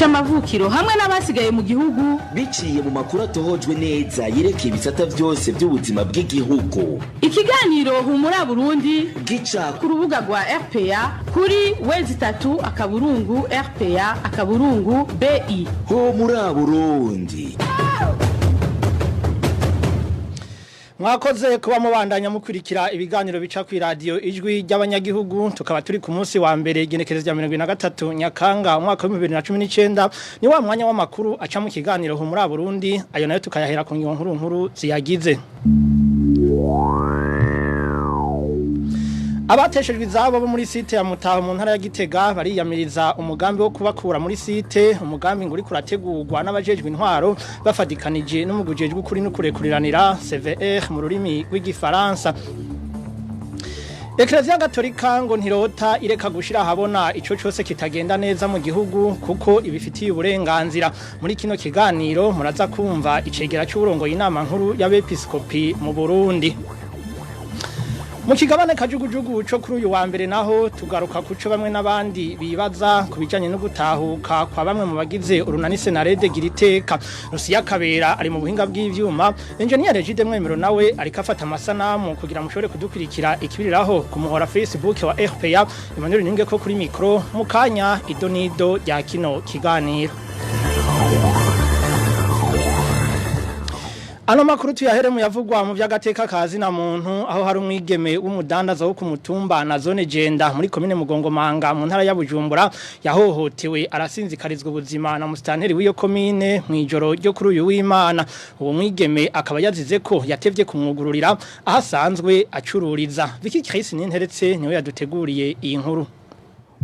c'amavukiro hamwe n'abasigaye mu gihugu. Biciye mu makuru atohojwe neza yerekeye ibisata vyose vy'ubuzima bw'igihugu. Ikiganiro Humura Burundi gica ku rubuga rwa RPA kuri w3.rpa.bi. Humura Burundi. Mwakoze kuba mubandanya mukurikira ibiganiro bica ku radio Ijwi ry'Abanyagihugu. Tukaba turi ku munsi wa mbere, igenekerezo rya 2023 Nyakanga umwaka wa 2019. Ni wa mwanya w'amakuru aca mu kiganiro Humura Burundi. Ayo nayo tukayahera ku ngingo nkuru nkuru ziyagize. Abateshejwe izabo bo muri site ya Mutaho mu ntara ya Gitega bariyamiriza umugambi wo kubakura muri site, umugambi ngo uri kurategurwa n'abajejwe intwaro bafadikanije n'umugujejwe kuri no kurekuriranira, CVR mu rurimi rw'igifaransa. Eklezia Gatolika ngo ntirota ireka gushira habona ico cose kitagenda neza mu gihugu, kuko ibifitiye uburenganzira. Muri kino kiganiro muraza kumva icegera c'uburongo inama nkuru y'abepiskopi mu Burundi. Mu kigabane kajugujugu co kuri uyu wa mbere naho tugaruka kuco bamwe n'abandi bibaza ku bijanye no gutahuka kwa bamwe mu bagize urunani Senarede Giriteka. Rusiya Kabera ari mu buhinga bw'ivyuma, Engineer Regide Mwemero nawe ariko afata amasanamu kugira mushobore kudukurikira ikibiriraho ku muhora Facebook wa RPA. Emmanuel Ninge ko kuri micro mukanya idonido rya kino kiganiro. Ano makuru tuyahere mu yavugwa mu by'agateka kazi na muntu, aho hari umwigeme w'umudandaza wo ku mutumba na zone Jenda muri komine Mugongomanga mu ntara ya Bujumbura yahohotewe arasinzikarizwa ubuzima na mustanteri w'iyo komine mu ijoro ryo kuri uyu w'Imana. Uwo mwigeme akaba yazize ko yatevye kumwugururira aho asanzwe acururiza. Vicky Chris Ninteretse niwe yaduteguriye iyi nkuru.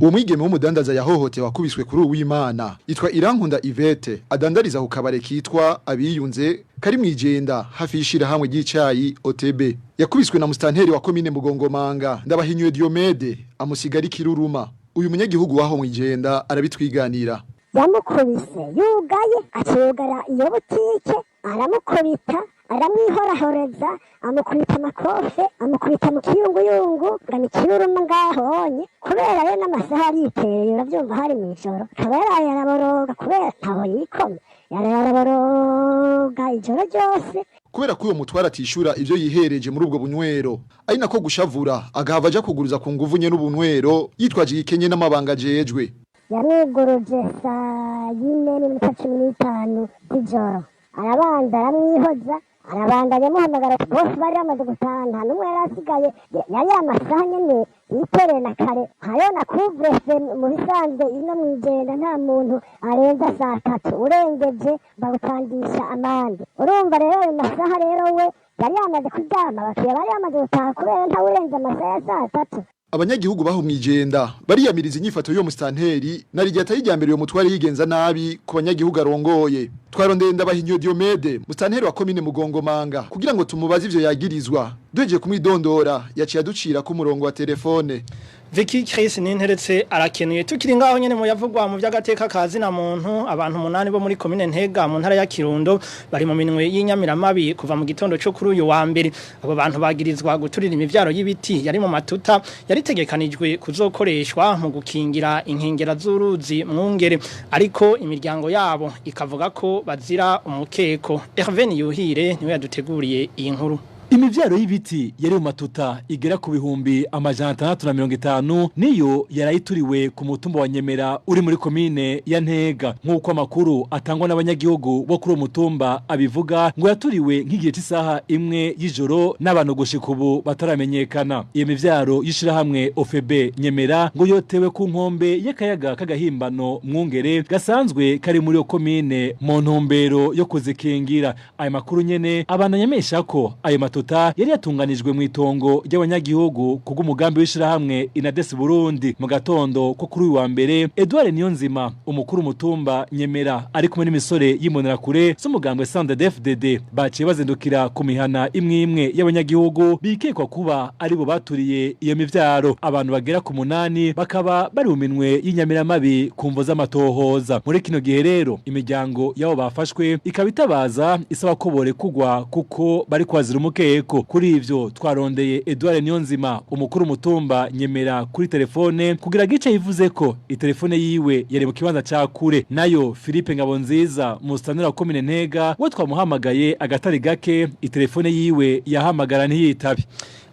Uwo mwigeme w'umudandaza yahohotewe akubiswe kuri uw'Imana yitwa Irankunda Yvette, adandariza ku kabare kitwa Abiyunze kari mwijenda hafi y'ishirahamwe ry'icayi OTB. Yakubiswe na mustanteri wa komine Mugongomanga Ndabahinyuye Diomede, amusigara ikiruruma. Uyu munyagihugu waho mwijenda arabitwiganira. Yamukubise yugaye, aciyugara iyo butike, aramukubita, aramwihorahoreza, amukubita amakofe, amukubita mu kiyunguyungu ngo ni kiruruma ngahonye. Kubera rero n'amasaha aritereye, uravyumva, hari mw'ijoro, akaba yaraye araboroga kubera ntaho yikoma, yaraye araboroga ijoro ryose. Kubera ko uyo mutwara atishura ivyo yihereje muri ubwo bunywero, ari nako gushavura, agahava aja kuguruza ku nguvu nye n'ubunywero yitwaje igikenye n'amabanga ajejwe. Yamwuguruje saa 4:15 z'ijoro, arabanza aramwihoza, arabandanya amuhamagara. Bose bari bamaze gutaha, nta n'umwe yari asigaye. Yari amasaha nyene yitereye na kare, hariho na couvre-feu. Mu bisanzwe ino mwijenda nta muntu arenza saa 3, urengeje bagutangisha amande. Urumva rero ayo masaha rero we yari yamaze kuryama, abakiriya bari bamaze gutaha kubera ntawurenze amasaha ya saa 3. Abanyagihugu baho mwijenda bariyamiriza inyifato y'uwo mustanteri, na rigata atari mbere uyo mutware yigenza nabi ku banyagihugu arongoye. Twarondeye Ndabahinyo Diomede, mustanteri wa komine Mugongomanga, kugira ngo tumubaze ivyo yagirizwa. Duhejeje kumwidondora, yaciye aducira ku murongo wa telefone. Vicky Chris Ninteretse arakenuye. Tukiri ngaho nyene mu yavugwa mu by'agateka kazi na muntu, abantu munani bo muri komine Ntega mu ntara ya Kirundo bari mu minwe y'inyamiramabi kuva mu gitondo cyo kuri uyu wa mbere. Abo bantu bagirizwa guturira imivyaro y'ibiti yari mu matuta yaritegekanijwe kuzokoreshwa mu gukingira inkengera z'uruzi Mwungere, ariko imiryango yabo ikavuga ko bazira umukeko. Hervé Yuhire niwe yaduteguriye iyi nkuru. Imivyaro y'ibiti yari mu matuta igera ku 650,000 niyo yarayituriwe ku mutumba wa Nyemera uri muri komine ya Ntega, nk'uko amakuru atangwa n'abanyagihugu bo kuri uwo mutumba abivuga. Ngo yaturiwe nk'igihe cy'isaha 1 y'ijoro n'abantu gushika ubu bataramenyekana. Iyo mivyaro y'ishirahamwe OFB Nyemera ngo yotewe ku nkombe y'akayaga k'agahimbano Mwungere gasanzwe kari muri iyo komine mu ntumbero yo kuzikingira. Ayo makuru nyene abandanya ko ayo matuta yari yatunganijwe mu itongo ry'abanyagihugu kubw'umugambi w'ishirahamwe Inades Burundi. Mu gatondo ko kuri uyu wa mbere, Edouard Niyonzima, umukuru mutumba Nyemera, ari kumwe n'imisore y'imbonerakure z'umugambwe CNDD-FDD, baciye bazindukira ku mihana imwe imwe y'abanyagihugu bikekwa kuba aribo baturiye iyo mivyaro. Abantu bagera ku munani bakaba bari mu minwe y'inyamiramabi ku mvo z'amatohoza. Muri kino gihe rero imiryango yabo bafashwe ikaba itabaza isaba ko borekugwa kuko bari kwazira umukeko. mukeko. Kuri ivyo twarondeye Edouard Niyonzima, umukuru mutumba Nyemera, kuri telefone kugira gice yivuze ko itelefone yiwe yari mu kibanza ca kure. Nayo Philippe Ngabonziza, mustanira wa komine Ntega, we twamuhamagaye agatari gake, itelefone yiwe yahamagara ntiyitabe.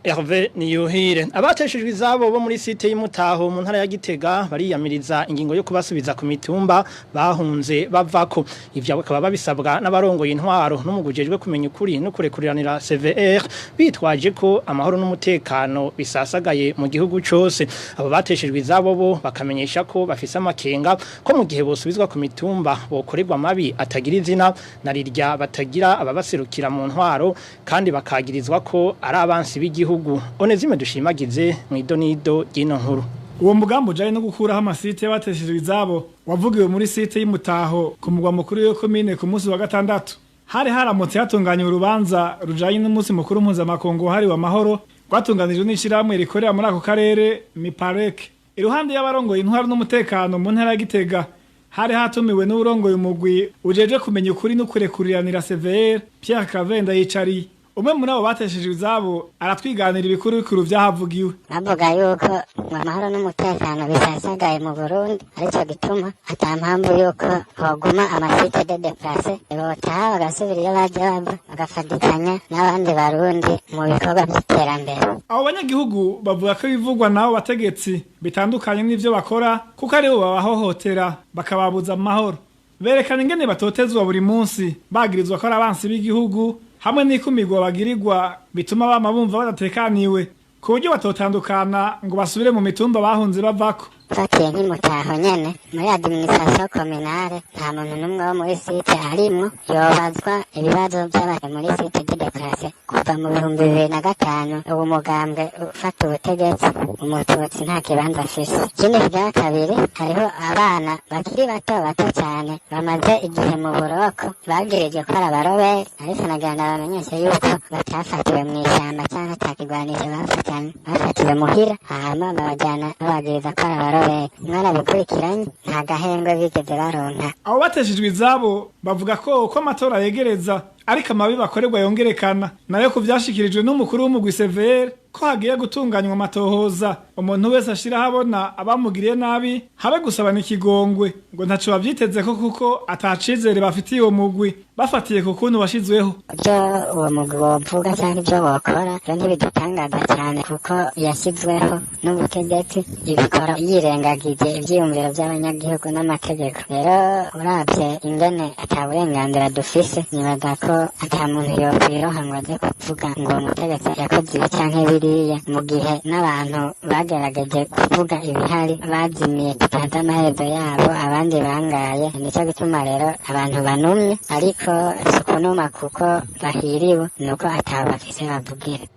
Hervé Niyuhire. Abateshejwe izabo bo muri site y'Imutaho mu ntara ya Gitega bariyamiriza ingingo yo kubasubiza ku mitumba bahunze bavako. Ivyo bakaba babisabwa n'abarongoye intwaro n'umugujejwe kumenya ukuri no kurekuriranira CVR, bitwaje ko amahoro n'umutekano bisasagaye mu gihugu cose. Abo bateshejwe izabo bo bakamenyesha ko bafise amakenga ko mu gihe bosubizwa ku mitumba bokorerwa mabi atagira izina na rirya batagira ababaserukira mu ntwaro, kandi bakagirizwa ko ari abansi b'igihugu. Onezime dushimagize mu idonido ry'ino nkuru. Uwo mugambi ujanye no gukuraho amasite y'abateshejwe izabo wavugiwe muri site y'Imutaho ku mugwa mukuru w'iyo komine ku munsi wa gatandatu. Hari haramutse hatunganywa urubanza rujanye n'umunsi mukuru mpuzamakungu wahariwe amahoro, rwatunganijwe n'ishirahamwe rikorera muri ako karere Mipareke. Iruhande y'abarongoye intwaro n'umutekano mu ntara ya Gitega, hari hatumiwe n'uwurongoye umugwi ujejwe kumenya ukuri no kurekuriranira CVR, Pierre Claver Ndayicariye. Umwe muri abo bateshejwe izabo aratwiganira ibikuru bikuru vyahavugiwe. Bavuga yuko amahoro n'umutekano bisasagaye mu Burundi, arico gituma ata mpamvu yuko hoguma amasite de déplacés, botaha bagasubira iyo baje bava, bagafatikanya n'abandi Barundi mu bikorwa vy'iterambere. Abo banyagihugu bavuga ko ibivugwa n'abo bategetsi bitandukanye n'ivyo bakora, kuko aribo babahohotera bakababuza amahoro. Berekana ingene batotezwa buri munsi, bagirizwa ko ari abansi b'igihugu, hamwe n'ikumirwa bagirirwa bituma bama bumva badatekaniwe, ku buryo batotandukana ngo basubire mu mitumba bahunze bavako. Mfatiye nk'Imutaho nyene, muri administration communale nta muntu n'umwe wo muri site arimwo yobazwa ibibazo vy'abantu muri site de déplacés kuva mu 2005 uwo mugambwe ufata ubutegetsi. Umututsi nta kibanza afise. Ikindi kigira kabiri, hariho abana bakiri bato bato cane bamaze igihe mu buroko, bagirijwe ko ari abaroberi, ariko nagira ndabamenyeshe yuko batafatiwe mw'ishamba canke ata kigwanisho bafatanywe, bafatiwe muhira, hama babajana babagiriza ko ari abaroberi. Mwarabikurikiranye, nta gahengwe bigeze baronka. Abo bateshejwe izabo bavuga ko uko amatora yegereza ariko amabi bakorerwa yongerekana. Nayo ku vyashikirijwe n'umukuru w'umugwi CVR ko hagiye gutunganywa amatohoza, umuntu wese ashira ahabona abamugiriye nabi habe gusabana ikigongwe, ngo ntaco bavyitezeko kuko atacizere bafitiye uwo mugwi bafatiye ku kuntu washizweho. Ibyo uwo mugwi wovuga cyangwa ibyo wokora byo ntibidutangaza cyane, kuko yashyizweho n'ubutegetsi, ibikora yirengagije ivyiyumviro by'abanyagihugu n'amategeko. Rero uravye ingene ata burenganzira dufise, nibaza ko ata muntu yokwiroha ngo aze kuvuga ngo uwo mutegetsi yakoze ibi canke biriya, mu gihe n'abantu bagerageje kuvuga ibihari bazimiye, tutazi amaherezo yabo, abandi bangaye. Nico gituma rero abantu banumye, ariko si ukunuma kuko bahiriwe, nuko atabo bafise bavugira.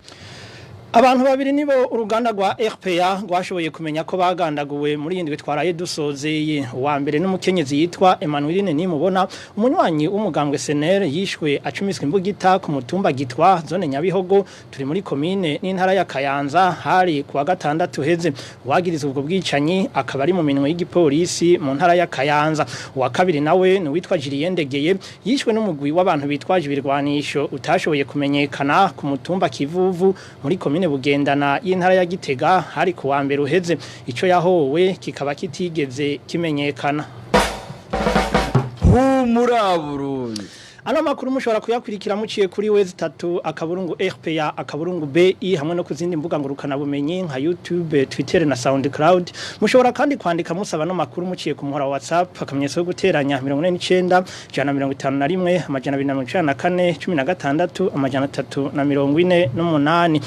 Abantu babiri nibo uruganda rwa RPA rwashoboye kumenya ko bagandaguwe muri indwi twaraye dusozeye. Uwa mbere n'umukenyezi yitwa Emmanueline Nimubona, umunywanyi w'umugambwe SNL, yishwe acumiswe imbugita ku mutumba Gitwa, zone Nyabihogo, turi muri komine n'intara ya Kayanza, hari kuwa gatandatu heze. Uwagiriza ubwo bwicanyi akaba ari mu minwe y'igipolisi mu ntara ya Kayanza. Uwa kabiri nawe ni uwitwa Julien Ndegeye, yishwe n'umugwi w'abantu bitwaje ibirwanisho utashoboye kumenyekana ku mutumba Kivuvu muri komine Bugendana y'intara ya Gitega, hari kuwa mbere uheze. Ico yahowe kikaba kitigeze kimenyekana. Humura Burundi. Ano makuru mushobora kuyakurikira muciye kuri w3.rpa.bi hamwe no kuzindi mbuga ngurukana bumenyi nka YouTube, Twitter na SoundCloud. Mushobora kandi kwandika musaba no makuru muciye ku muhora wa WhatsApp, akamenyetso yo guteranya 49 151 294 16 348.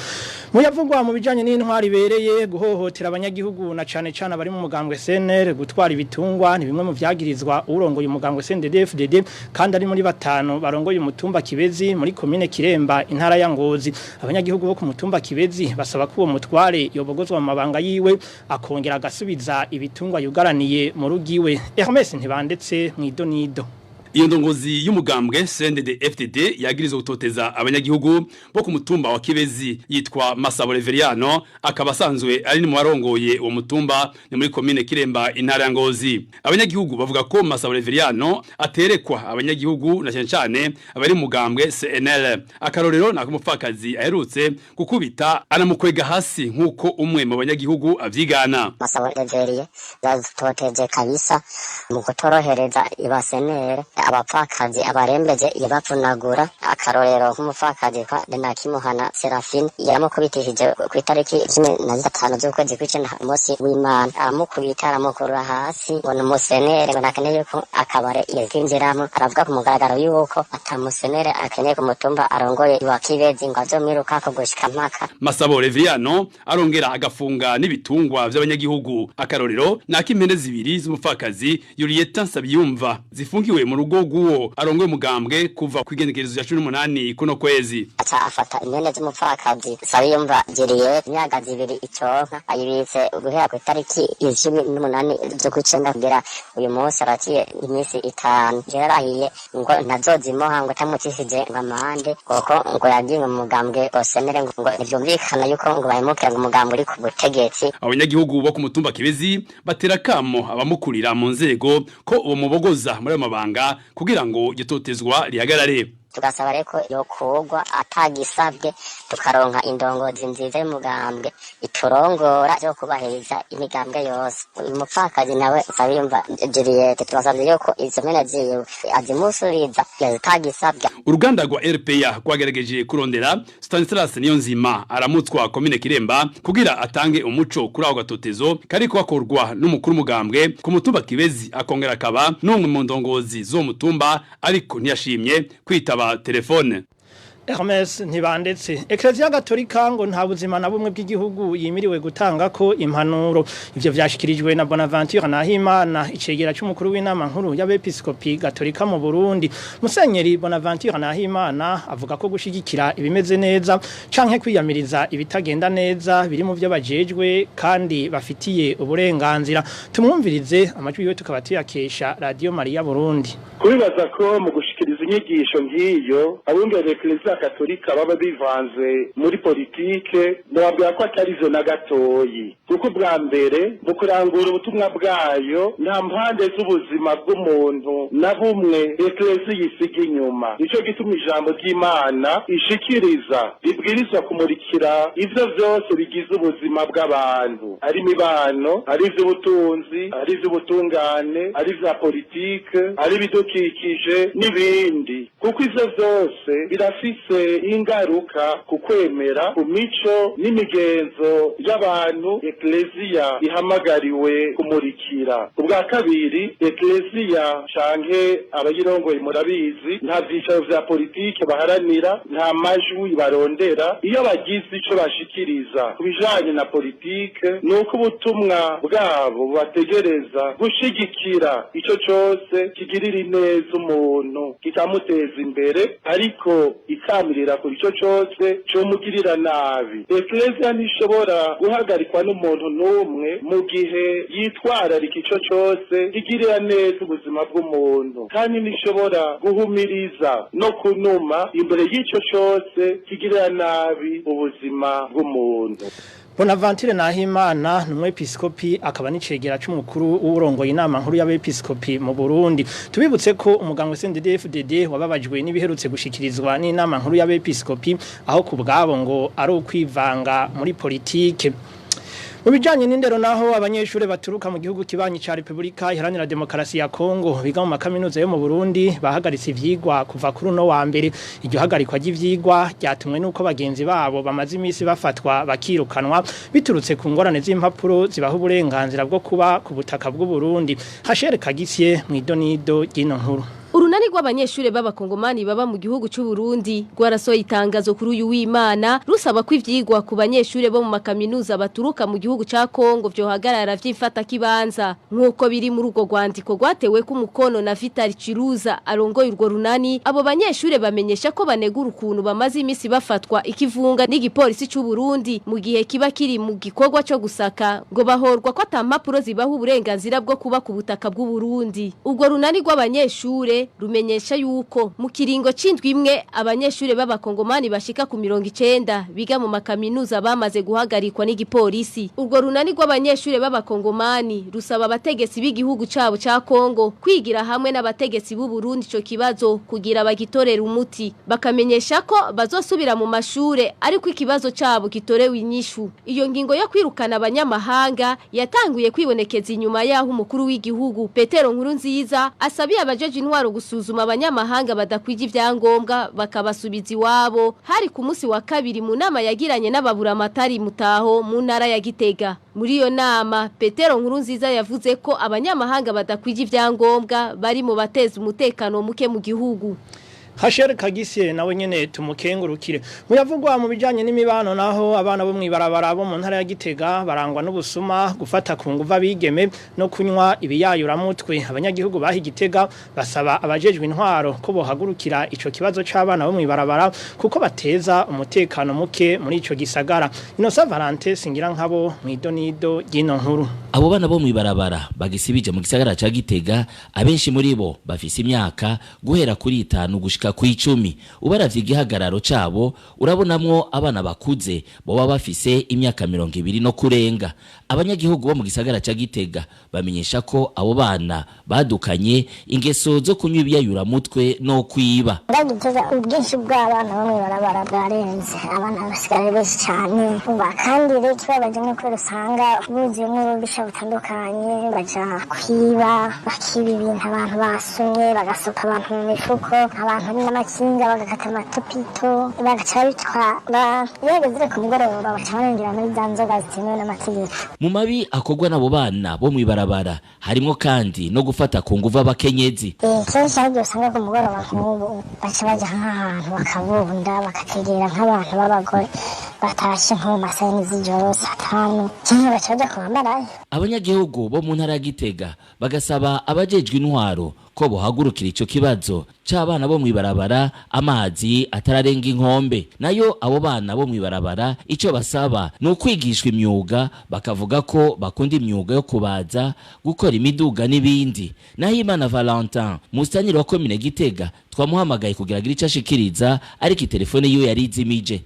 Muyavugwa mu bijanye n'intwari ibereye, guhohotera abanyagihugu na cane cane abari mu mugambwe CNL, gutwara ibitungwa, ni bimwe mu vyagirizwa urongoye umugambwe CNDD-FDD kandi ari muri batanu barongoye umutumba Kibezi muri komine Kiremba, intara ya Ngozi. Abanyagihugu bo ku mutumba Kibezi basaba ko uwo mutware yobogozwa mu mabanga yiwe, akongera agasubiza ibitungwa yugaraniye mu rugiwe. Hermes ntibandetse mu idonido. Iyo ndongozi y'umugambwe CNDD FDD yagirizwe gutoteza abanyagihugu bo ku mutumba wa Kibezi yitwa Masabo Reveriano, akaba asanzwe ari mu barongoye uwo mutumba, ni muri komine Kiremba, intara ya Ngozi. Abanyagihugu bavuga ko Masabo Reveriano aterekwa abanyagihugu na cyane cyane abari mu mugambwe CNL. Akarorero nako umupfakazi aherutse gukubita anamukwega hasi, nkuko umwe mu banyagihugu avyigana. Masabo Reveriye yadutoteje kabisa mu kutorohereza ibasenere, abapfakazi abarembeje yabapfunagura. Akarorero nk'umupfakazi kwa Benakimuhana Serafine, yaramukubitishije ku itariki 15 z'ukwezi kw'icenda, umunsi w'Imana, aramukubita aramukurura hasi ngo ni umusenere, ngo ntakeneye ko akabare yakinjiramo. Aravuga ku mugaragaro yuko atamusenere akeneye ku mutumba arongoye wa Kibezi, ngo azomwirukako gushika mpaka. Masabo Reveriano arongera agafunga n'ibitungwa vy'abanyagihugu. Akarorero nako impene zibiri z'umupfakazi Julieta Nsabiyumva zifungiwe mu rugo rw'uwo arongoye umugambwe kuva ku igenekerezo rya 18 kuno kwezi. Aca afata impene z'umupfakazi Sabiyumva Juliet, imyagazi ibiri iconka, ayibitse guhera ku itariki 18 z'ukwicenda kugera uyu munsi, araciye iminsi 5. Yarahiye ngo ntazozimoha ngo atamukishije ngo amande, kuko ngo yagiye mu mugambwe osenere, ngo ntivyumvikana yuko ngo bahemukira ngo umugambwe uri ku butegetsi. Abanyagihugu bo ku mutumba Kibezi batera kamo abamukurira mu nzego ko uwo mubogoza muri ayo mabanga kugira ngo gitotezwa rihagarare. Tugasaba rero ko yokurwa atagisabwe, tukaronka indongozi nziza y'umugambwe iturongora yo kubahiriza imigambwe yose. Uyu mupfakazi nawe Nsabiyumva Juliette, tubasabye yuko izo mpene ziwe azimusubiza atagisabwe. Uruganda rwa RPA rwagerageje kurondera Stanislas Niyonzima aramutswa komine Kiremba kugira atange umuco kuri ako gatotezo kariko gakorwa n'umukuru umugambwe ku mutumba Kibezi, akongera akaba n'umwe mu ndongozi z'uwo mutumba, ariko ntiyashimye kwitaba telefone. Hermes ntibandetse. Ecclesia Gatolika ngo nta buzima na bumwe bw'igihugu yimiriwe gutanga ko impanuro. Ivyo vyashikirijwe na Bonaventure Nahimana, icegera c'umukuru w'inama nkuru y'abepiskopi Gatolika mu Burundi. Musenyeri Bonaventure Nahimana avuga ko gushigikira ibimeze neza canke kwiyamiriza ibitagenda neza biri mu vyo bajejwe kandi bafitiye uburenganzira. Tumwumvirize, amajwi yiwe tukaba tuyakesha Radio Maria Burundi. Kubibaza ko mu gushikiriza inyigisho nk'iyo abungere Eklezia Katolika baba bivanze muri politike, nababwira ko atari vyo na gatoyi, kuko bwa mbere mu kurangura ubutumwa bwayo nta mpande z'ubuzima bw'umuntu na bumwe Eklezia yisiga inyuma. Nico gituma ijambo ry'Imana ishikiriza ribwirizwa kumurikira ivyo vyose bigize ubuzima bw'abantu, ari imibano, ari ivy'ubutunzi, ari ivy'ubutungane, ari ivya politike, ari ibidukikije n'ibindi, kuko ivyo vyose birafise ingaruka ku kwemera, ku mico n'imigenzo y'abantu Ekleziya ihamagariwe kumurikira. Ubwa kabiri, Ekleziya canke abayirongoye murabizi, nta vyicaro vya politike baharanira, nta majwi barondera. Iyo bagize ico bashikiriza ku bijanye na politike, ni uko ubutumwa bwabo bubategereza gushigikira ico cose kigirira ineza umuntu kikamuteza imbere, ariko ikamirira kuri ico cose comugirira nabi. Ekleziya ntishobora guhagarikwa n'umuntu n'umwe mu gihe yitwararika ico cose kigirira neza ubuzima bw'umuntu, kandi ntishobora guhumiriza no kunuma imbere y'ico cose kigirira nabi ubuzima bw'umuntu. Bonaventure Nahimana ni umwepiskopi akaba n'icegera c'umukuru w'urongoye inama nkuru y'abepiskopi mu Burundi. Tubibutse ko umugambwe CNDD-FDD wababajwe n'ibiherutse gushikirizwa n'inama nkuru y'abepiskopi, aho ku bwabo ngo ari ukwivanga muri politike. Mu bijanye n'indero naho, abanyeshure baturuka mu gihugu kibanyi ca Republika Iharanira Demokarasi ya Kongo biga mu makaminuza yo mu Burundi bahagaritse ivyigwa kuva kuri uno wa mbere. Iryo hagarikwa ry'ivyigwa ryatumwe nuko bagenzi babo bamaze imisi bafatwa bakirukanwa biturutse ku ngorane z'impapuro zibaha uburenganzira bwo kuba ku butaka bw'u Burundi. Hashere Kagisye mw'idonido ry'ino nkuru. Urunani rw'abanyeshure b'abakongomani baba mu gihugu c'u Burundi rwarasohoye itangazo kuri uyu w'Imana rusaba ko ivyigwa ku banyeshure bo mu makaminuza baturuka mu gihugu ca Kongo vyohagarara vyifata kibanza, nk'uko biri muri urwo rwandiko rwatewe ku mukono na Vital Chiruza arongoye urwo runani. Abo banyeshure bamenyesha ko banegura ukuntu bamaze imisi bafatwa ikivunga n'igipolisi c'u Burundi mu gihe kiba kiri mu gikorwa co gusaka, ngo bahorwa ko ata mpapuro zibaha uburenganzira bwo kuba ku butaka bw'u Burundi. Urwo runani rw'abanyeshure rumenyesha yuko mu kiringo c'indwi imwe abanyeshure b'abakongomani bashika ku 90 biga mu makaminuza bamaze guhagarikwa n'igipolisi. Urwo runani rw'abanyeshure b'abakongomani rusaba abategetsi b'igihugu cabo ca Kongo kwigira hamwe n'abategetsi b'u Burundi ico kibazo kugira bagitorera umuti, bakamenyesha ko bazosubira mu mashure ariko ikibazo cabo gitorewe inyishu. Iyo ngingo yo kwirukana abanyamahanga yatanguye kwibonekeza inyuma yaho umukuru w'igihugu Petero Nkurunziza asabiye abajeje intwaro gusuzuma abanyamahanga badakwije ivyangombwa bakabasubiza iwabo. Hari ku munsi wa kabiri mu nama yagiranye n'ababuramatari mutaho mu ntara ya Gitega. Muri iyo nama Petero Nkurunziza yavuze ko abanyamahanga badakwije ivyangombwa bari mu bateza umutekano muke mu gihugu. Hasher Kagisiye nawe nyene tumukengurukire. Muyavugwa mu bijanye n'imibano naho abana bo mwibarabara bo mu ntara ya Gitega barangwa n'ubusuma, gufata ku nguva bigeme no kunywa ibiyayuramutwe. Abanyagihugu bahi Gitega basaba abajejwe intwaro ko bohagurukira ico kibazo c'abana bo mwibarabara kuko bateza umutekano muke muri ico gisagara. Inosa Valente singira nkabo mwidonido ryino nkuru. Abo bana bo mwibarabara bagisibije mu gisagara ca Gitega, abenshi muri bo bafise imyaka guhera kuri 5 gushika ku 10. Ubaravye igihagararo cabo urabonamwo abana bakuze boba bafise imyaka 20 no kurenga. Abanyagihugu bo mu gisagara ca Gitega bamenyesha ko abo bana badukanye ingeso zo kunywa ibiyayuramutwe no kwiba. Ndagitega ubwinshi bw'abana bo mwibarabara bwarenze, abana basigaye benshi cyane. Kandi rero ikibabaje nuko usanga buzuyemwo ububisha butandukanye, baja kwiba, bakiba ibintu abantu basumye, bagasopa abantu mu mifuko, abantu n'amakinga bagakata amatopito, bagaca bitwara. Iyo bageze ku mugoroba baca barengera muri za nzoga zitemewe n'amategeko. Mu mabi akorwa n'abo bana bo mwibarabara harimwo kandi no gufata ku nguvu abakenyezi. Kenshi aho usanga ku mugoroba nk'ubu baca baja nk'ahantu bakabunda, bakategera nk'abantu b'abagore batashe nko mu masaha yine z'ijoro, saa tanu, canke baca baja kubamarayo. Abanyagihugu bo mu ntara ya Gitega bagasaba abajejwe intwaro ko bohagurukira ico kibazo c'abana bo mwibarabara amazi atararenga inkombe. Nayo abo bana bo mwibarabara ico basaba ni ukwigishwa imyuga, bakavuga ko bakunda imyuga yo kubaza, gukora imiduga n'ibindi. Nahimana Valentin, musitanteri wa komine Gitega, twamuhamagaye kugira agire ico ashikiriza, ariko itelefone yiwe yari izimije.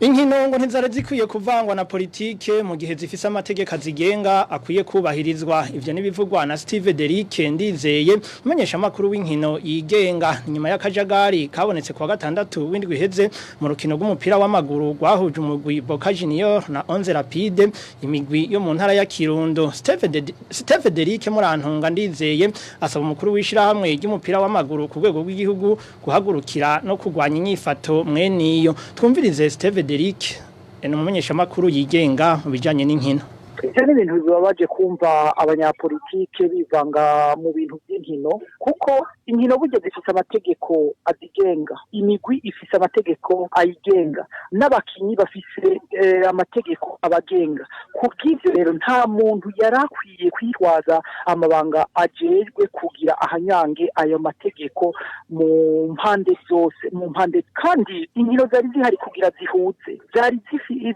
Inkino ngo ntizari zikwiye kuvangwa na politike mu gihe zifise amategeko azigenga akwiye kubahirizwa. Ivyo nibivugwa na Steve Derrick Ndizeye, umumenyesha makuru w'inkino yigenga, nyuma y'akajagari kabonetse kuwa gatandatu w'indwi iheze mu rukino rw'umupira w'amaguru rwahuje umugwi Boca Junior na Onze Rapide, imigwi yo mu ntara ya Kirundo. Steve Derrick Murantunga Ndizeye asaba umukuru w'ishirahamwe ry'umupira w'amaguru ku rwego rw'igihugu guhagurukira no kurwanya inyifato mweniyo. Twumvirize Steve Derrick, ni umumenyeshamakuru yigenga mu bijanye n'inkino. Ivyo ni ibintu bibabaje kumva abanyapolitike bivanga mu bintu by'inkino, kuko inkino burya zifise amategeko azigenga, imigwi ifise amategeko ayigenga, n'abakinyi bafise amategeko abagenga. Kubw'ivyo rero nta muntu yari akwiye kwitwaza amabanga ajejwe kugira ahanyange ayo mategeko mu mpande zose, mu mpande. Kandi inkino zari zihari kugira zihuze, zari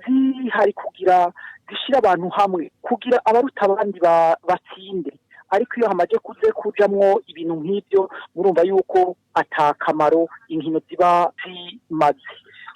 zihari kugira zishira abantu hamwe, kugira abaruta abandi batsinde. Ariko iyo hamaze kuze kujamwo ibintu nk'ibyo, murumva yuko atakamaro inkino ziba zimaze.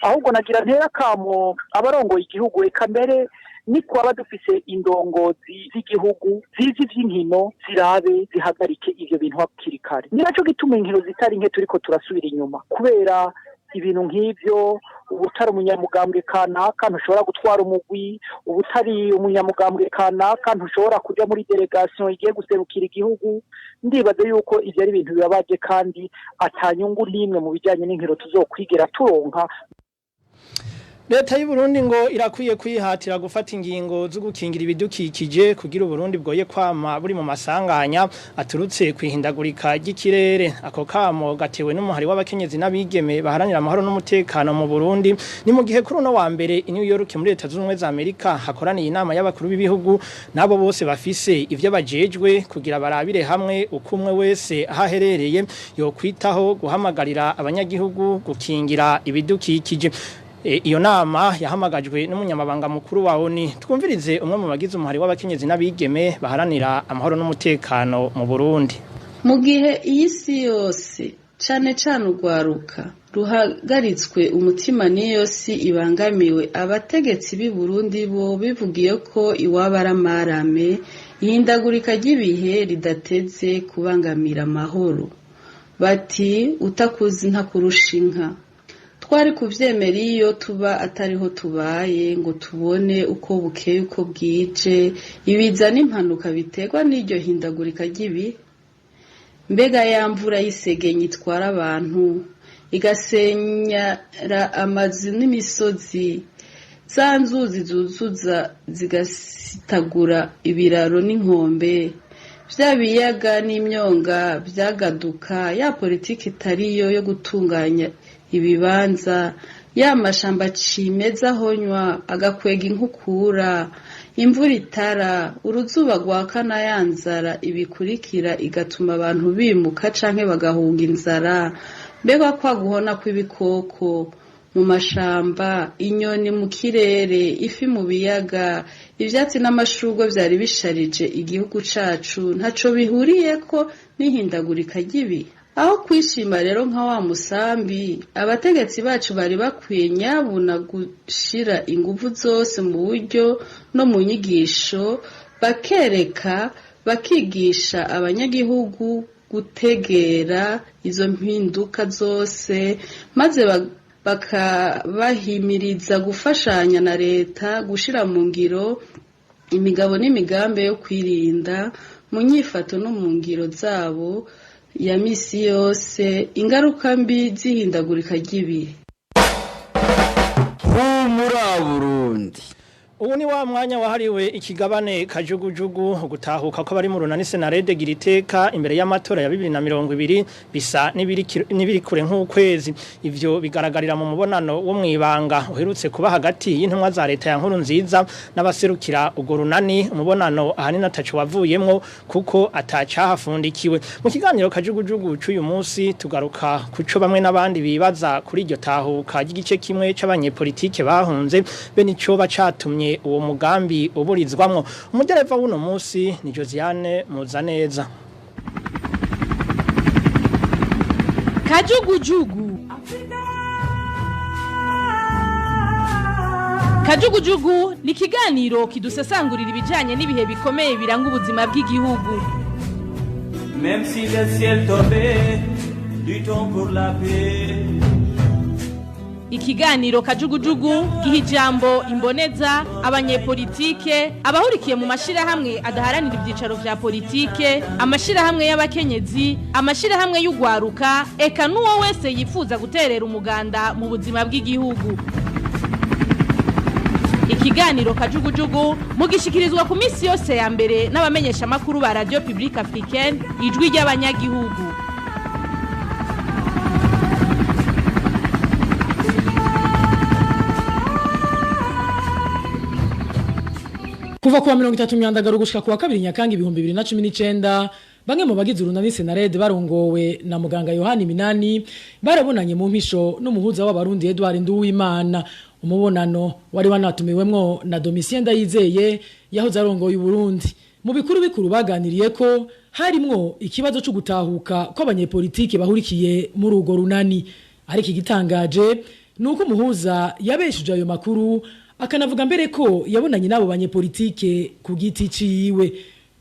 Ahubwo nagira ntera kamo abarongoye igihugu, eka mbere ni kwaba dufise indongozi z'igihugu zizi vy'inkino, zirabe zihagarike ivyo bintu hakiri kare. Ni naco gituma inkino zitari nke turiko turasubira inyuma, kubera ibintu nk'ivyo. Ubutari umunyamugambwe kanaka ntushobora gutwara umugwi, ubutari umunyamugambwe kanaka ntushobora kuja muri delegation igiye guserukira igihugu. Ndibaza yuko ivyo ari ibintu bibabaje kandi atanyungu n'imwe mu bijanye n'inkino tuzokwigera turonka. Leta y'u Burundi ngo irakwiye kwihatira gufata ingingo zo gukingira ibidukikije kugira Uburundi bwoye kwama buri mu masanganya aturutse kwihindagurika ry'ikirere. Ako kamo gatewe n'umuhari w'abakenyezi n'abigeme baharanira amahoro n'umutekano mu Burundi. Ni mu gihe kuri uno wa mbere i New York muri Leta Zunze Ubumwe za Amerika hakoraniye inama y'abakuru b'ibihugu nabo bose bafise ivyo bajejwe kugira barabire hamwe uko umwe wese ahaherereye yokwitaho guhamagarira abanyagihugu gukingira ibidukikije. Iyo nama yahamagajwe n'umunyamabanga mukuru wa ONU. Twumvirize umwe mu bagize umuhari w'abakenyezi n'abigeme baharanira amahoro n'umutekano mu Burundi. Mu gihe iyi si yose cane cane urwaruka ruhagaritswe umutima n'iyo si ibangamiwe, abategetsi b'i Burundi bo bivugiye ko iwabo ari amarame, ihindagurika ry'ibihe ridateze kubangamira amahoro. Bati utakuzi ntakurusha inka. Twari kuvyemera iyo tuba atariho tubaye ngo tubone uko bukeye uko bwije ibiza n'impanuka biterwa n'iryo hindagurika ry'ibihe. Mbega ya mvura y'isegenye itwara abantu igasenyara amazu n'imisozi, za nzuzi zuzuza zigasitagura ibiraro n'inkombe, vya biyaga n'imyonga vyagaduka, ya politiki itariyo yo gutunganya ibibanza, ya mashamba cimeza ahonywa agakwega inkukura, imvura itara, uruzuba rwaka na ya nzara ibikurikira igatuma abantu bimuka canke bagahunga inzara. Mbega kwa guhona kw'ibikoko mu mashamba, inyoni mu kirere, ifi mu biyaga, ivyatsi n'amashurwe vyari bisharije igihugu cacu ntaco bihuriyeko n'ihindagurika ry'ibihe. Aho kwishima rero nka wa musambi, abategetsi bacu bari bakwiye nyabuna gushira inguvu zose mu buryo no mu nyigisho, bakereka bakigisha abanyagihugu gutegera izo mpinduka zose, maze bakabahimiriza gufashanya na leta gushira mu ngiro imigabo n'imigambi yo kwirinda mu nyifato no mu ngiro zabo ya misi yose ingaruka mbi z'ihindagurika ry'ibihe. Humura Burundi. Ubu ni wa mwanya wahariwe ikigabane kajugujugu gutahuka ko bari mu runani Senarede giriteka imbere y'amatora ya 2020 bisa n'ibiri kure nk'ukwezi. Ivyo bigaragarira mu mubonano wo mwibanga uherutse kuba hagati y'intumwa za leta ya nkuru nziza n'abaserukira ugo runani, umubonano ahanini ataco wavuyemwo kuko atacahafundikiwe. Mu kiganiro kajugujugu c'uyu munsi tugaruka kuco bamwe n'abandi bibaza kuri iryo tahuka ry'igice kimwe c'abanyepolitike bahunze be nico bacatumye uwo mugambi uburizwamwo. Umudereva w'uno munsi ni Josiane Muzaneza. Kajugujugu. Kajugujugu ni ikiganiro kidusesangurira ibijanye n'ibihe bikomeye biranga ubuzima bw'igihugu. Même si le ciel tombait, luttons pour la paix. Ikiganiro kajugujugu giha ijambo imboneza abanyepolitike abahurikiye mu mashirahamwe adaharanira ivyicaro vya politike, amashirahamwe y'abakenyezi, amashirahamwe y'ugwaruka, eka n'uwo wese yifuza guterera umuganda mu buzima bw'igihugu. Ikiganiro kajugujugu mugishikirizwa ku misi yose ya mbere n'abamenyesha makuru ba Radio Publique Africaine, ijwi ry'abanyagihugu. Kuva kuwa 30 myandagaro gushika kuwa 2 Nyakanga 2019 bamwe mu bagize urunani Senarede barongowe na muganga Yohani Minani barabonanye mu mpisho n'umuhuza w'abarundi Edouard Nduwimana. Umubonano wari wanatumiwemwo na Domitien Ndayizeye yahoze arongoye Burundi. Mu bikuru bikuru baganiriye ko harimwo ikibazo cyo gutahuka kw'abanyepolitike bahurikiye muri ugo runani. Ariko igitangaje nuko umuhuza yabeshuje ayo makuru akanavuga mbere ko yabonanye nabo banyepolitike ku giti ciwe.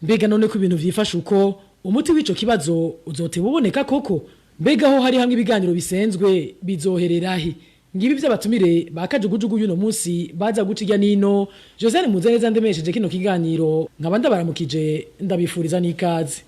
Mbega none ko ibintu vyifashe uko umuti w'ico kibazo uzoteba uboneka koko? Mbega ho hari hamwe ibiganiro bisenzwe bizohererahe? Ngibi vy'abatumire bakajugujugu yuno munsi baza guca irya nino. Josiane Muzaneza ndemesheje kino kiganiro nkaba ndabaramukije ndabifuriza n'ikaze.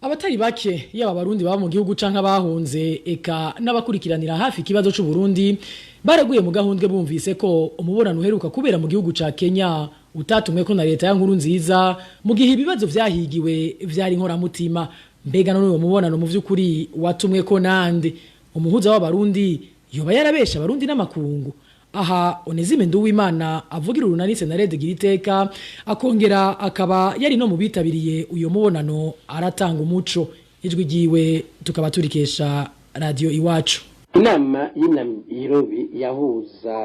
Abatari bake yaba abarundi baba mu gihugu canke abahunze eka n'abakurikiranira hafi ikibazo c'u Burundi baraguye mu gahundwe bumvise ko umubonano uheruka kubera mu gihugu ca Kenya utatumwe ko na leta ya nkuru nziza mu gihe ibibazo vyahigiwe vyari inkoramutima. Mbega none uwo mubonano mu vy'ukuri watumwe ko nande? Umuhuza w'abarundi yoba yarabesha abarundi n'amakungu? Aha Onezime Nduwimana avugira urunani Senarede Giriteka akongera akaba yari no mu bitabiriye uyo mubonano aratanga umuco. Ijwi ryiwe tukaba turikesha radio iwacu. Inama y'Inairobi yahuza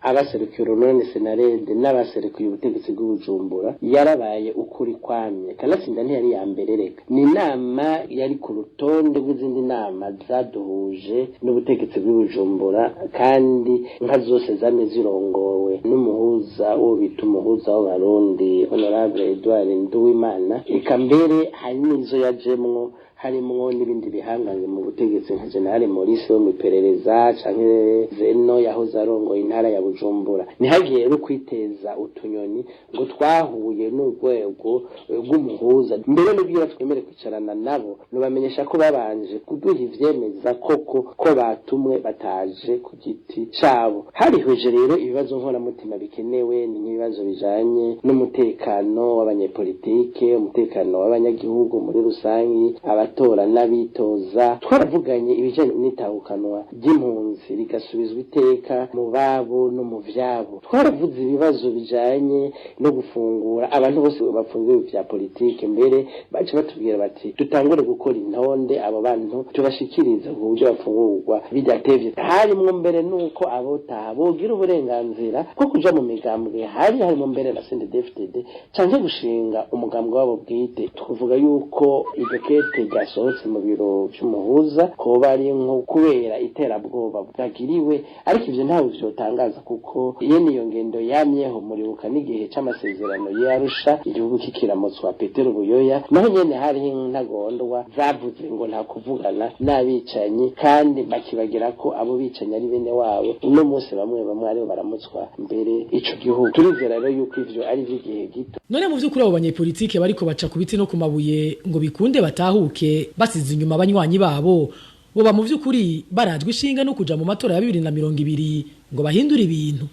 abaserukiye urunani Senarede n'abaserukiye ubutegetsi bw'Ubujumbura yarabaye ukuri kwamye, kanatsinda ntiyari ya mbere. Reka ni inama yari ku rutonde rw'izindi nama zaduhuje n'ubutegetsi bw'Ubujumbura, kandi nka zose zamye zirongowe n'umuhuza wo bita umuhuza w'Abarundi, Honorable Edouard Nduwimana. Eka mbere hari n'izo yajemwo harimwo n'ibindi bihangange mu butegetsi nka General Maurice wo mw'iperereza canke Zeno yahoze arongoye intara ya Bujumbura. Ntihagiye rero kwiteza utunyoni ngo twahuye n'urwego rw'umuhuza. Mbere n'ubwira twemere kwicarana nabo, nubamenyesha ko babanje kuduha ivyemeza koko ko batumwe, bataje ku giti cabo. Harihweje rero ibibazo nkoramutima bikenewe, ni nk'ibibazo bijanye n'umutekano w'abanyepolitike, umutekano w'abanyagihugu muri rusangi, abatora n'abitoza. Twaravuganye ibijanye n'itahukanwa ry'impunzi rigasubizwa iteka mu babo no mu vyabo. Twaravuze ibibazo bijanye no gufungura abantu bose bafungiwe vya politike. Mbere bace batubwira bati dutangure gukora intonde, abo bantu tubashikirize ku buryo bafungurwa bidatevye. Harimwo mbere nuko abotaha bogira uburenganzira bwo kuja mu migambwe, hari harimo mbere na CNDD-FDD canke gushinga umugambwe wabo bwite. Tukuvuga yuko iryo kete ryasohotse mu biro vy'umuhuza koba ari nko kubera iterabwoba bwagiriwe, ariko ivyo ntawe vyotangaza kuko iyo niyo ngendo yamyeho. Muribuka n'igihe c'amasezerano y'Arusha, igihugu kikiramutswa Petero Buyoya, naho nyene hariho intagondwa zavuze ngo nta kuvugana n'abicanyi, kandi bakibagira ko abo bicanyi ari bene wabo. Uno munsi bamwe bamwe aribo baramutswa mbere ico gihugu. Turizera rero yuko ivyo ari ivy'igihe gito. None mu vy'ukuri abo banyepolitike bariko baca ku biti no ku mabuye ngo bikunde batahuke basize inyuma abanywanyi babo, boba mu vy'ukuri barajwe ishinga no kuja mu matora ya 2020 ngo bahindure ibintu?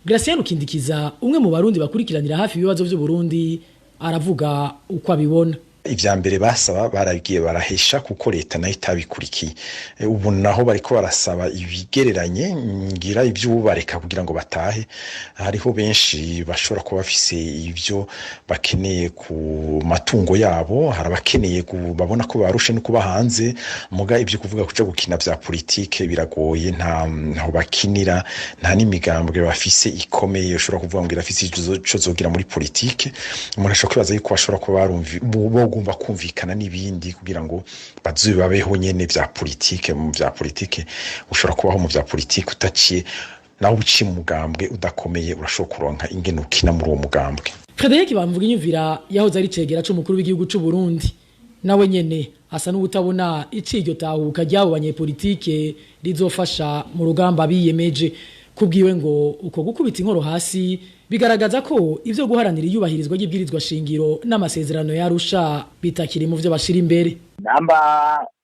Gracien Rukindikiza, umwe mu Barundi bakurikiranira hafi ibibazo vy'u Burundi, aravuga uko abibona. Ivya mbere basaba baragiye barahesha kuko leta nayo itabikurikiye. Ubu naho bariko barasaba ibigereranye ngira ivy'ubareka kugira ngo batahe. Hariho benshi bashobora kuba bafise ivyo bakeneye ku matungo yabo, hari abakeneye babona ko barushe no kuba hanze, muga ivyo kuvuga kuja gukina vya politike biragoye, ntaho bakinira, nta n'imigambwe bafise ikomeye ushobora kuvuga ngo irafise ico zogira muri politike. Umuntu ashobora kwibaza yuko bashobora kuba barumva bagomba kumvikana n'ibindi kugira ngo bazubabeho nyene vya politike. Mu vya politike ushobora kubaho mu vya politike utaciye, naho uciye mu mugambwe udakomeye urashobora kuronka ingene ukina muri uwo mugambwe. Frederic Bamvuginyumvira yahoze ari cegera c'umukuru w'igihugu c'u Burundi, nawe nyene asa n'ubutabona iciryo tahuka ry'abo banyepolitike rizofasha mu rugamba biyemeje. Kubwiwe ngo uko gukubita inkoro hasi bigaragaza ko ivyo guharanira iyubahirizwa ry'ibwirizwa shingiro n'amasezerano y'Arusha bitakiri mu vyo bashira imbere. Namba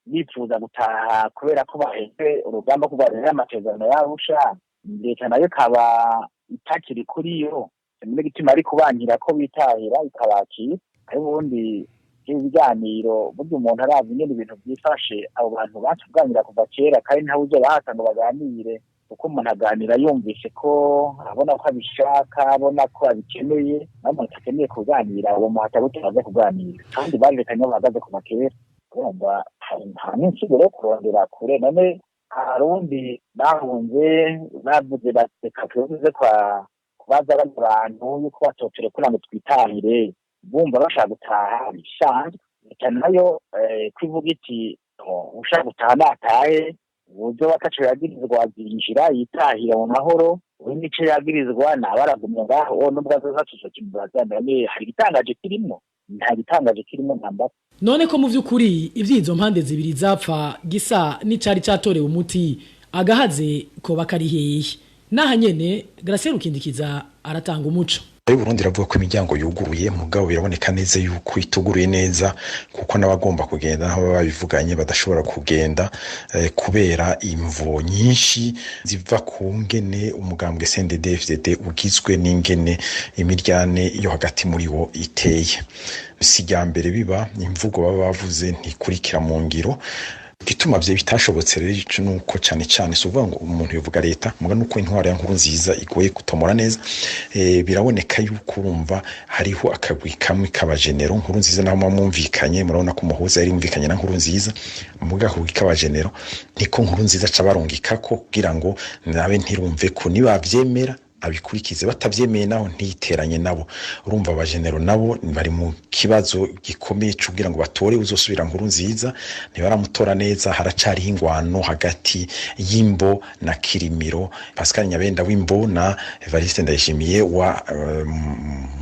bifuza gutaha kubera ko baheze urugamba kubarira amasezerano y'Arusha, leta nayo ikaba itakiri kuri yo, muri gituma ari kubankira ko bitahira ikabakira. Ariko ubundi ibiganiro burya umuntu arazi nyene ibintu byifashe, abo bantu batuganira kuva kera kandi ntawe uzobahata ngo baganire, kuko umuntu aganira yumvise ko abona ko abishaka, abona ko abikeneye. Naho umuntu atakeneye kuganira uwo muhata gute baza kuganira, kandi barerekanye bahagaze kuva kera. Urumva nta n'insiguro yo kurondera kure. None Abarundi bahunze bavuze bati reka tuze kwa kubaza bano bantu yuko batoturekura ngo twitahire, bumva bashaka gutaha bisanzwe. Leta nayo kwivuga iti ushaka gutaha natahe, uburyo bataco yagirizwa azinjira yitahira mu mahoro, uwo nico yagirizwa nabaragumye ngaho nubwo azoza tuzokimubaza. None hari igitangaje kirimwo? Nta gitangaje kirimo namba. None ko mu vy'ukuri ivyizo mpande zibiri zapfa gisa n'icari catorewe umuti, agahaze ko bakari hehe? Naha nyene Gracien Rukindikiza aratanga umuco. Leta y'Uburundi iravuga ko imiryango yuguruye, mugabo biraboneka neza yuko ituguruye neza, kuko n'abagomba kugenda aho baba babivuganye badashobora kugenda kubera imvo nyinshi ziva ku ngene umugambwe CNDD-FDD ugizwe n'ingene imiryane yo hagati muri wo iteye. Si irya mbere biba, imvugo baba bavuze ntikurikira mu ngiro. Igituma vyo bitashobotse rero ico nuko cane cane si ukuvuga ngo umuntu yovuga leta, muga nuko intwaro ya Nkurunziza igoye gutomora neza. Biraboneka yuko urumva hariho akagwi kamwe k'abajenero Nkurunziza naho mwumvikanye, murabona ko umuhuza yari yumvikanye na Nkurunziza, muga akagwi k'abajenero niko Nkurunziza aca barungikako kugira ngo nabe ntirumve ko nibavyemera abikurikize, batavyemeye naho ntiteranye nabo. Urumva abajenero nabo bari mu kibazo gikomeye kugira ngo batore uzosubira Nkurunziza, ntibaramutora neza. Haracariho ingwano hagati y'Imbo na Kirimiro, Pascal Nyabenda w'Imbo na Evariste Ndayishimiye wa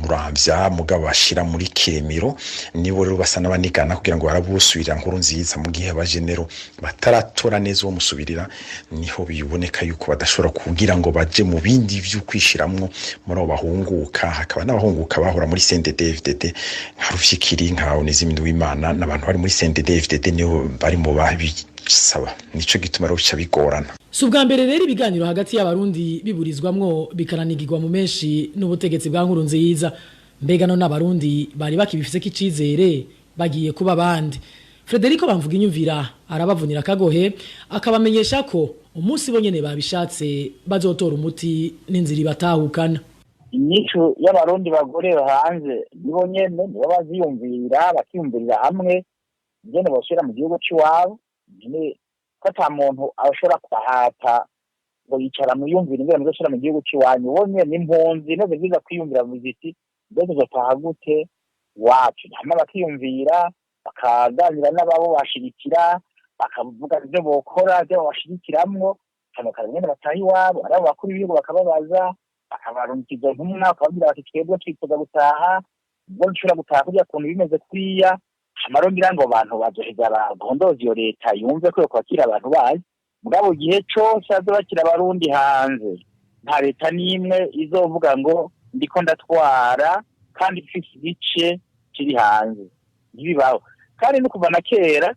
Muramvya, mugabo bashira muri Kirimiro, nibo rero basa n'abanigana kugira ngo barabusubira Nkurunziza. Mu gihe abajenero bataratora neza uwo musubirira, niho biboneka yuko badashobora kugira ngo baje mu bindi vyo kwishiramwo muri abo bahunguka. Hakaba n'abahunguka bahora muri CNDD-FDD nka Rufyikiri, nka Onesime Nduwimana, n'abantu bari muri CNDD-FDD nibo bari mu babisaba, nico gituma rero bica bigorana. Si ubwa mbere rero ibiganiro hagati y'abarundi biburizwamwo bikaranigirwa mu menshi n'ubutegetsi bwa Nkurunziza. Mbega no n'abarundi bari bakibifiseko icizere bagiye kuba abandi? Frederico Bamvuga Inyumvira arabavunira akagohe, akabamenyesha ko umunsi bonyene babishatse bazotora umuti n'inzira ibatahukana. Inyishu y'abarundi bagorera hanze nibo nyene nibo baziyumvira, bakiyumvirira hamwe ingene bosubira mu gihugu c'iwabo. Nyene ko ata muntu ashobora kubahata ngo yicara muyumvire ingene muzosubira mu gihugu c'iwanyu. Bo nyene impunzi nizo ziza kwiyumvira ziti mbese tuzotaha gute iwacu, hama bakiyumvira bakaganira n'ababo bashigikira, bakavuga ivyo bokora, ivyo babashigikiramwo, hama bakaraba ingene bataha iwabo. Ari abo bakuru b'ibihugu bakababaza, bakabarungika izo ntumwa, bakababwira bati twebwe twifuza gutaha, ubwo nshobora gutaha kurya kuntu bimeze kuriya. Hama rero ngira ngo abantu bazoheza bagondoze iyo leta yumve ko yokwakira abantu bayo. Mugabo igihe cose bazobakira abarundi hanze, nta leta n'imwe izovuga ngo ndiko ndatwara kandi mfise igice kiri hanze, ntibibaho. Kandi no kuva na kera,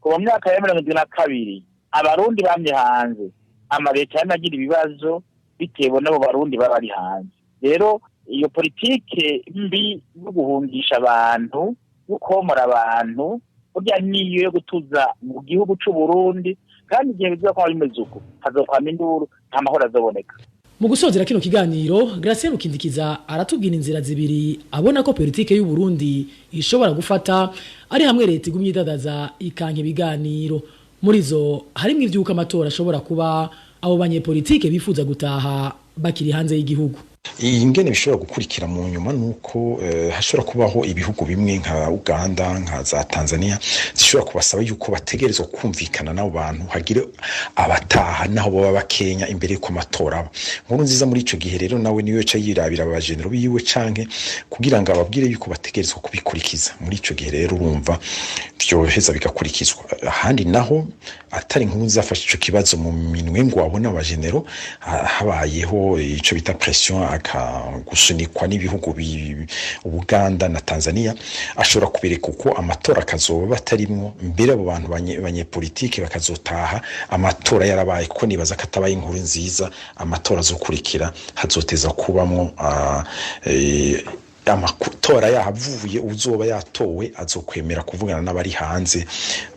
kuva mu myaka ya 72, abarundi bamye hanze, amaleta yanagira ibibazo bitewe n'abo barundi baba bari hanze. Rero iyo politike mbi yo guhungisha abantu, yo komora abantu, burya niyo yo gutuza mu gihugu c'u Burundi. Kandi igihe bizokwama bimeze uko, hazokwama induru, nta mahoro azoboneka. Mu gusozera kino kiganiro, Gracien Rukindikiza aratubwira inzira zibiri abona ko politike y'u Burundi ishobora gufata ari hamwe leta igumye idadaza ikanka ibiganiro. Muri zo harimwo ivyuka amatora ashobora kuba abo banyepolitike bifuza gutaha bakiri hanze y'igihugu. Ingene bishobora gukurikira mu nyuma nuko hashobora kubaho ibihugu bimwe nka Uganda, nka za Tanzania, zishobora kubasaba yuko bategerezwa kumvikana n'abo bantu, hagire abataha naho baba bakenya imbere yuko amatora aba. Nkurunziza muri ico gihe rero nawe niwe yaca yirabira abajenero biwe canke kugira ngo ababwire yuko bategerezwa kubikurikiza. Muri ico gihe rero urumva vyoheza bigakurikizwa. Ahandi naho atari Nkurunziza afashe ico kibazo mu minwe ngo abone abajenero, habayeho ico bita pression, gusunikwa n'ibihugu Uganda na Tanzania, ashobora kubereka uko amatora akazoba batarimwo, mbere abo bantu banyepolitike bakazotaha amatora yarabaye, kuko nibaza ko atabaye inkuru nziza amatora azokurikira hazoteza kubamwo amatora yahavuye, uzoba yatowe azokwemera kuvugana n'abari hanze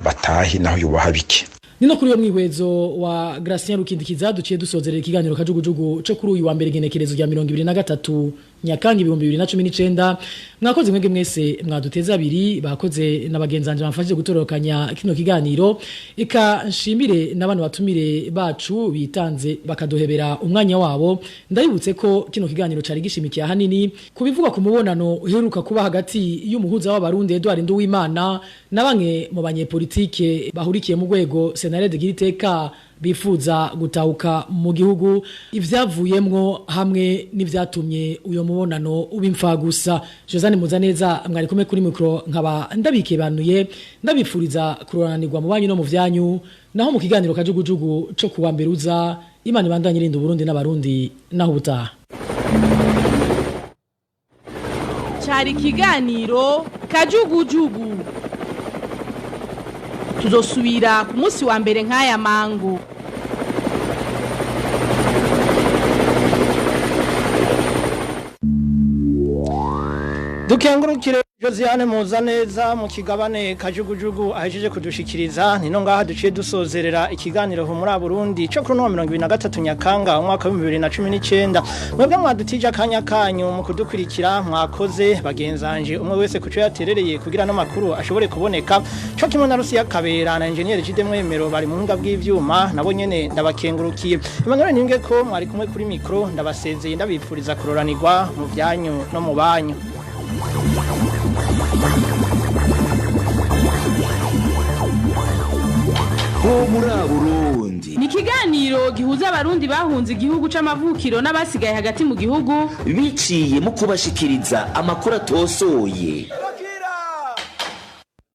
batahe naho yubaha bike. Nino kuri uyo mwihwezo wa Gracien Rukindikiza duciye dusozerera ikiganiro kajugujugu co kuri uyu wa mbere genekerezo rya 2023 Nyakanga 2019. Mwakoze mwege mwese mwaduteza abiri, bakoze n'abagenzanje bamfashije gutorokanya kino kiganiro. Eka nshimire n'abantu batumire bacu bitanze bakaduhebera umwanya wabo. Ndabibutse ko kino kiganiro cari gishimikiye ahanini kubivuga ku mubonano uheruka kuba hagati y'umuhuza w'abarundi Edouard Nduwimana na bamwe mu banyepolitike bahurikiye mu rwego Senarede Giriteka bifuza gutahuka mu gihugu, ivyavuyemwo hamwe n'ivyatumye uyo mubonano ubimfa gusa. Josane Muzaneza mwari kumwe kuri micro, nkaba ndabikebanuye ndabifuriza kuroranirwa mu banyu no mu vyanyu. Naho mu kiganiro kajugujugu co kuwa mbere uza, Imana ibandanye irinda Burundi n'abarundi naho ubutaha. Cari ikiganiro kajugujugu, tuzosubira ku munsi wa mbere nk'aya mango. Dukengurukire Josiane Muzaneza mu kigabane kajugujugu ahejeje kudushikiriza nino ngaha duciye dusozerera ikiganiro humura Burundi cyo kuri no 2023 Nyakanga umwaka wa 2019. Mwebwe mwadutije akanya kanyu mu kudukurikira, mwakoze bagenzanje umwe wese kuco yaterereye kugira no makuru ashobore kuboneka, cyo kimwe na Rusiya Kabera na engineer Jide Mwemero bari mu ntunga bw'ivyuma, nabo nyene ndabakengurukiye. Emmanuel Ninge ko mwari kumwe kuri micro, ndabasezeye ndabipfuriza kuroranirwa mu byanyu no mu banyu. Ho muri Burundi ni ikiganiro gihuza abarundi bahunze igihugu c'amavukiro n'abasigaye hagati mu gihugu biciye mu kubashikiriza amakuru atosoye.